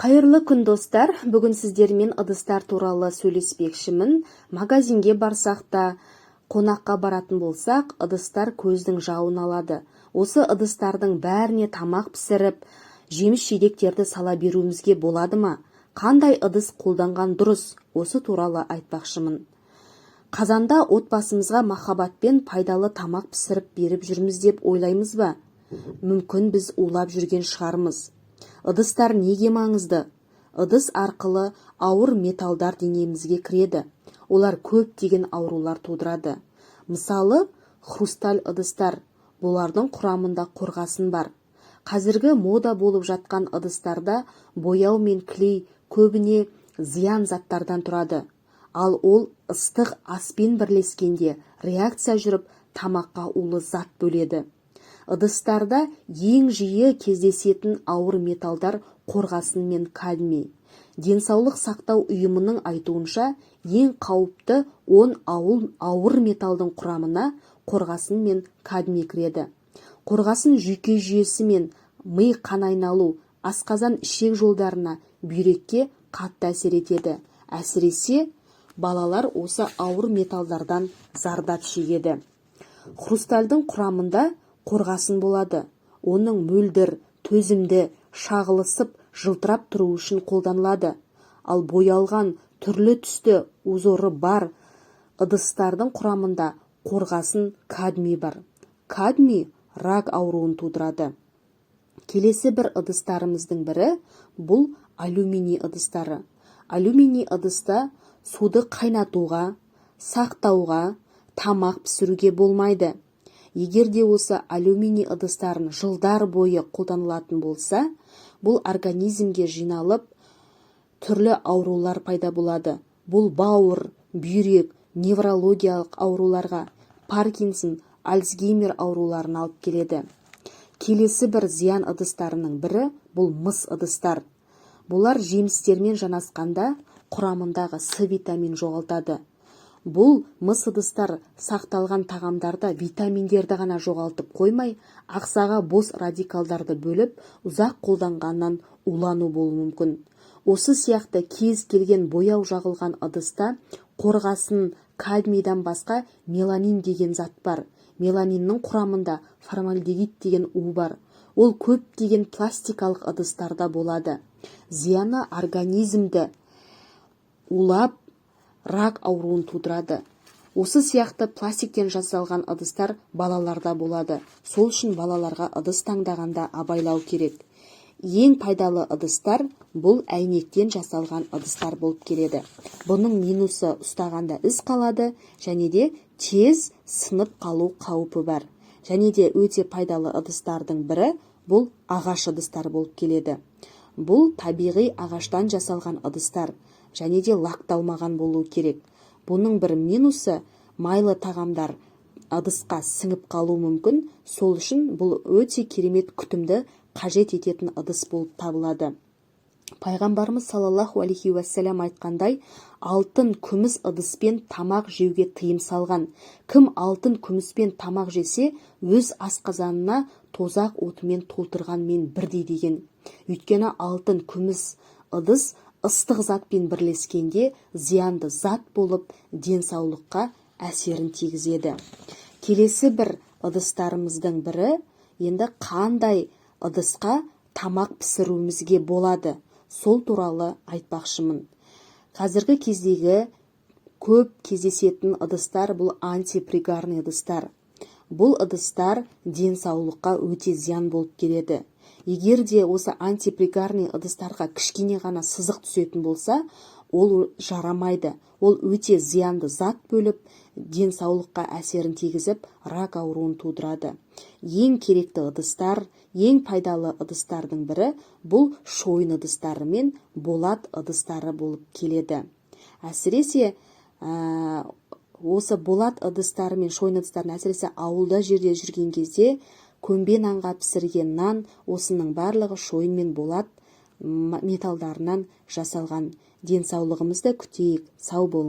Қайырлы күн, достар! Бүгін сіздермен ыдыстар туралы сөйлеспекшімін. Магазинге барсақ та, қонаққа баратын болсақ, ыдыстар көздің жауын алады. Осы ыдыстардың бәріне тамақ пісіріп, жеміс-жидектерді сала беруімізге болады ма? Қандай ыдыс қолданған дұрыс? Осы туралы айтпақшымын. Қазанда отбасымызға махаббатпен пайдалы тамақ пісіріп беріп жүрміз деп ойлаймыз ба? Мүмкін, біз улап жүрген шығармыз. Ыдыстар неге маңызды? Ыдыс арқылы ауыр металдар денемізге кіреді. Олар көптеген аурулар тудырады. Мысалы, хрусталь ыдыстар. Бұлардың құрамында қорғасын бар. Қазіргі мода болып жатқан ыдыстарда бояу мен клей көбіне зиян заттардан тұрады. Ал ол ыстық аспен бірлескенде, реакция жүріп, тамаққа улы зат бөледі. Ыдыстарда ең жиі кездесетін ауыр металдар — қорғасын мен кадмий. Денсаулық сақтау ұйымының айтуынша, ең қауіпті 10 ауыр металдың құрамына қорғасын мен кадмий кіреді. Қорғасын жүйке жүйесі мен ми, қан айналу, асқазан, ішек жолдарына, бүйрекке қатты әсер етеді. Әсіресе балалар осы ауыр металдардан зардап шегеді. Хрустальдың құрамында қорғасын болады. Оның мөлдір, төзімді, шағылысып, жылтырап тұруы үшін қолданылады. Ал боялған, түрлі түсті узоры бар ыдыстардың құрамында қорғасын, кадмий бар. Кадмий рак ауруын тудырады. Келесі бір ыдыстарымыздың бірі — бұл алюминий ыдыстары. Алюминий ыдыста суды қайнатуға, сақтауға, тамақ пісіруге болмайды. Егер де осы алюминий ыдыстарын жылдар бойы қолданылатын болса, бұл организмге жиналып, түрлі аурулар пайда болады. Бұл бауыр, бүйрек, неврологиялық ауруларға, Паркинсон, Альцгеймер ауруларына алып келеді. Келесі бір зиян ыдыстарының бірі — бұл мыс ыдыстар. Бұлар жемістермен жанасқанда, құрамындағы С витамин жоғалтады. Бұл мыс ыдыстар сақталған тағамдарда витаминдерді ғана жоғалтып қоймай, ағзаға бос радикалдарды бөліп, ұзақ қолданғаннан улану болуы мүмкін. Осы сияқты кез келген бояу жағылған ыдыста қорғасын, кадмийдан басқа меламин деген зат бар. Меламиннің құрамында формальдегид деген у бар. Ол көптеген пластикалық ыдыстарда болады. Зияны — организмді улап, рак ауруын тудырады. Осы сияқты пластиктен жасалған ыдыстар балаларда болады. Сол үшін балаларға ыдыс таңдағанда абайлау керек. Ең пайдалы ыдыстар — бұл әйнектен жасалған ыдыстар болып келеді. Бұның минусы — ұстағанда із қалады және де тез сынып қалу қаупі бар. Және де өте пайдалы ыдыстардың бірі — бұл ағаш ыдыстар болып келеді. Бұл табиғи ағаштан жасалған ыдыстар және де лакталмаған болуы керек. Бұның бір минусы — майлы тағамдар ыдысқа сіңіп қалуы мүмкін. Сол үшін бұл өте керемет күтімді қажет ететін ыдыс болып табылады. Пайғамбарымыз саллаллаху алейхи уассалам айтқандай, алтын, күміс ыдыспен тамақ жеуге тыйым салған. Кім алтын, күміспен тамақ жесе, өз асқазанына тозақ отымен толтырғанмен бірдей деген. Өйткені алтын, күміс ыдыс ыстық затпен бірлескенде, зиянды зат болып, денсаулыққа әсерін тигізеді. Келесі бір ыдыстарымыздың бірі, енді қандай ыдысқа тамақ пісіруімізге болады, сол туралы айтпақшымын. Қазіргі кездегі көп кездесетін ыдыстар — бұл антипригарный ыдыстар. Бұл ыдыстар денсаулыққа өте зиян болып келеді. Егер де осы антипригарный ыдыстарға кішкене ғана сызық түсетін болса, ол жарамайды. Ол өте зиянды зат бөліп, денсаулыққа әсерін тигізіп, рак ауруын тудырады. Ең керекті ыдыстар, ең пайдалы ыдыстардың бірі — бұл шойын ыдыстары мен болат ыдыстары болып келеді. Әсіресе осы болат ыдыстары мен шойын ыдыстарын, әсіресе ауылда жерде жүрген кезде, көмбе нанға пісірген нан, осының барлығы шойын мен болат металдарынан жасалған. Денсаулығымызды күтейік. Сау болыңыз!